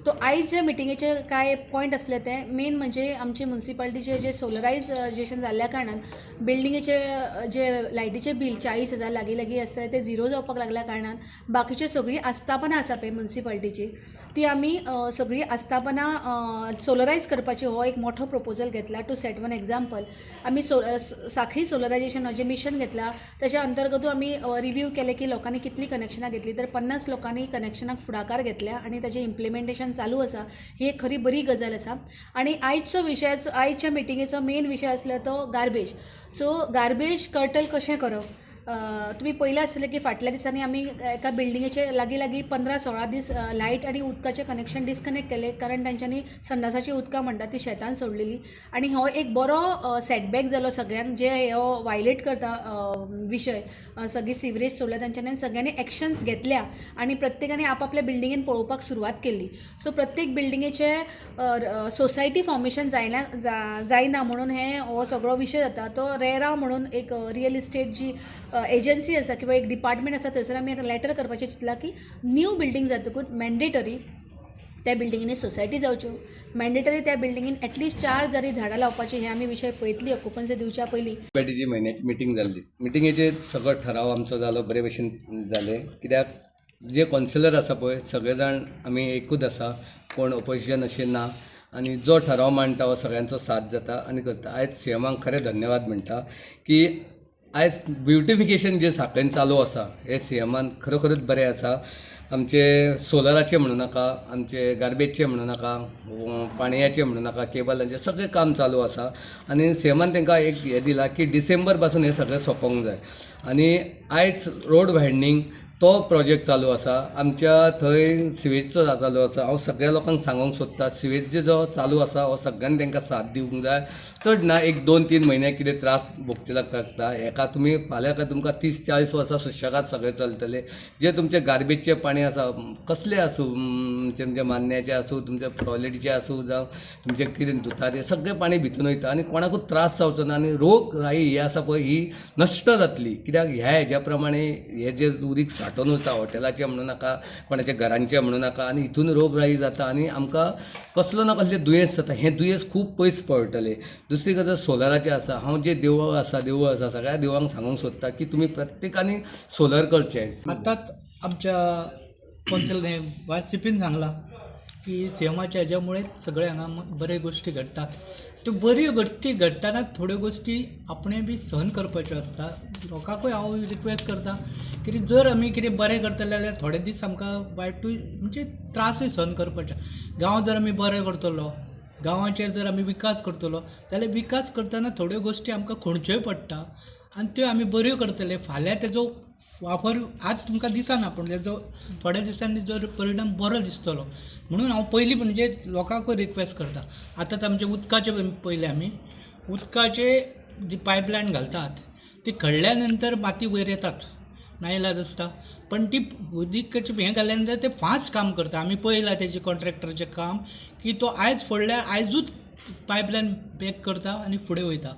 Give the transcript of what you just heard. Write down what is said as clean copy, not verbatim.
So आयज जे मिटिंगेचे कांय point आसले ते मेन म्हणजे आमचे मुन्सिपाल्टीचे जे सोलरायजेशन जाल्ल्या कारणान बिल्डिंगेचे जे लायटीचे बील 40,000 लागीं लागीं आसता ते झिरो जावपाक लागल्या कारणान बाकीच्यो सगळीं आस्थापनां आसा पळय मुन्सिपाल्टीची ती आमी सगळीं आस्थापनां सोलरायज करपाची हो एक मोठो प्रपोजल घेतला. टू सेट वन एग्जाम्पल, आमी सांखळी सोलरायजेशन जें मिशन घेतलां, ताच्या अंतर्गतूय आमी रिव्यू केलें की लोकांनी कितलीं कनेक्शनां घेतलीं, तर 50 लोकांनी कनेक्शनाक फुडाकार घेतल्या आनी ताजें इम्प्लिमेंटेशन चालू आसा. ही एक खरी बरी गजाल आसा. आनी आयचो विशयाचो, आयच्या मिटिंगेचो मेन विशय आसलो तो गार्बेज. सो गार्बेज कर्टल कशें करप? तुमी पळयलें आसतलें की फाटल्या दिसांनी आमी एका बिल्डिंगेचे लागीं लागीं 15-16 दीस लायट आनी उदकाचें कनेक्शन डिसकनेक्ट केलें, कारण तांच्यांनी संडासाचीं उदकां म्हणटा तीं शेतान सोडलेलीं. आनी हो एक बरो सेटबॅक जालो सगळ्यांक जे हो वायलेट करता विशय, सगळी सिवरेज सोडल्या तांच्यांनी. आनी सगळ्यांनी एक्शन्स घेतल्या आनी प्रत्येकाने आपआपल्या बिल्डिंगेन पळोवपाक सुरवात केल्ली. सो प्रत्येक बिल्डिंगेचे सोसायटी फॉर्मेशन जायना जायना म्हणून हे हो सगळो विशय जाता. तो रेरा म्हणून एक रियल इस्टेट जी एजन्सी आसा किंवा एक डिपार्टमेंट आसा, थंयसर आमी लेटर करपाचें चिंतलां की न्यू बिल्डींग जातकूच मॅन्डेटरी त्या बिल्डिंगेनी सोसायटी जावच्यो, मॅन्डेटरी त्या बिल्डिंगेन एटलिस्ट चार जरी झाडां लावपाची. हे आमी विशय पळयतली ऑक्युपन्सी दिवच्या पयलीं. मुन्सिपालिटीची म्हयन्याची मिटींग जाल्ली. मिटिंगेचेर सगळो ठराव आमचो जालो, बरे भशेन जालें, कित्याक जे कौन्सिलर आसा पळय, सगळे जाण आमी एकूच आसा, कोण ओपोजिशन अशें ना आनी जो ठराव मांडटा हो सगळ्यांचो साथ जाता आनी करता. आयज सीएमाक खरें धन्यवाद म्हणटा की आयज ब्युटिफिकेशन जें सांखळेन चालू आसा, हें सीएमान खरोखरच बरें आसा. आमचे सोलराचें म्हणूं नाका, आमचे गार्बेजचें म्हणूं नाका, पाणयाचें म्हणूं नाका, केबलांचें सगळें काम चालू आसा. आनी सीएमान तांकां एक हें दिलां की डिसेंबर पासून हें सगळें सोंपोंक जाय. आनी आयज रोड वायडनींग तो प्रोजेक्ट चालू आसा, आमच्या थंय सिवेजचो चालू आसा. हांव सगळ्या लोकांक सांगूंक सोदतां, सिवेज जो चालू आसा हो सगळ्यांनी तांकां साथ दिवंक जाय. चड ना, एक 2-3 म्हयने कितें त्रास भोगचे लागता हेका. तुमी फाल्यां काय तुमकां 30-40 वर्सां सुशेगाद सगळें चलतलें. जें तुमचें गार्बेजचें पाणी आसा, कसलें आसूं, तुमचें मान्न्याचें आसूं, तुमचें टॉयलेटीचें आसूं, जावं तुमचें कितें धुता तें सगळें पाणी भितून वयता आनी कोणाकूच त्रास जावचो ना आनी रोग राई ही आसा पळय, ही नश्ट जातली, कित्याक ह्या हेज्या प्रमाणे हे जें उदीक सांठोवन उरता, हॉटेलाचें म्हणूं नाका, कोणाच्या घरांचें म्हणूं नाका, आनी हितून रोग राई जाता आनी आमकां कसलो ना कसलें दुयेंस जाता. हें दुयेंस खूब पयस पळटलें. दुसरी गजाल सोलराचें आसा. हांव जे देवळां आसा, देवूळ आसा, सगळ्या देवळांक सांगूंक सोदता की तुमी प्रत्येकानी सोलर करचें. आतांच आमच्या कौन्सिल वायस सीपीन सांगलां की सीएमाच्या हेज्या सगळे हांगा बऱ्यो गोश्टी घडटात. त्यो बऱ्यो गोश्टी घडटना थोड्यो गोश्टी आपणें बी सहन करपाच्यो आसता. लोकांकूय हांव रिक्वेस्ट करता की जर आमी कितें बरें करतले जाल्यार थोडे दीस आमकां वायटूय म्हणजे त्रासूय सहन करपाचे. गांव जर आमी बरें करतलो, गांवाचेर जर आमी विकास करतलो जाल्यार विकास करतना थोड्यो गोश्टी आमकां खणच्योय पडटा आनी त्यो आमी बऱ्यो करतले. फाल्यां तेजो वापर आज तुमकां दिसना, पूण तेजो थोड्या दिसांनी जर परिणाम बरो दिसतलो. म्हणून हांव पयलीं म्हणजे लोकांकूय रिक्वेस्ट करता. आतांच आमचें उदकाचें पयलें, आमी उदकाचे जी पायपलायन घालतात ती खणल्या नंतर माती वयर येतात, नाइलाज आसता. पण ती उदीकाचें हें घातल्या नंतर ते फास्ट काम करता. आमी पळयलां तेजें कॉन्ट्रेक्टराचें काम की तो आयज फोडल्यार आयजूच पायपलायन पॅक करता आनी फुडें वयता.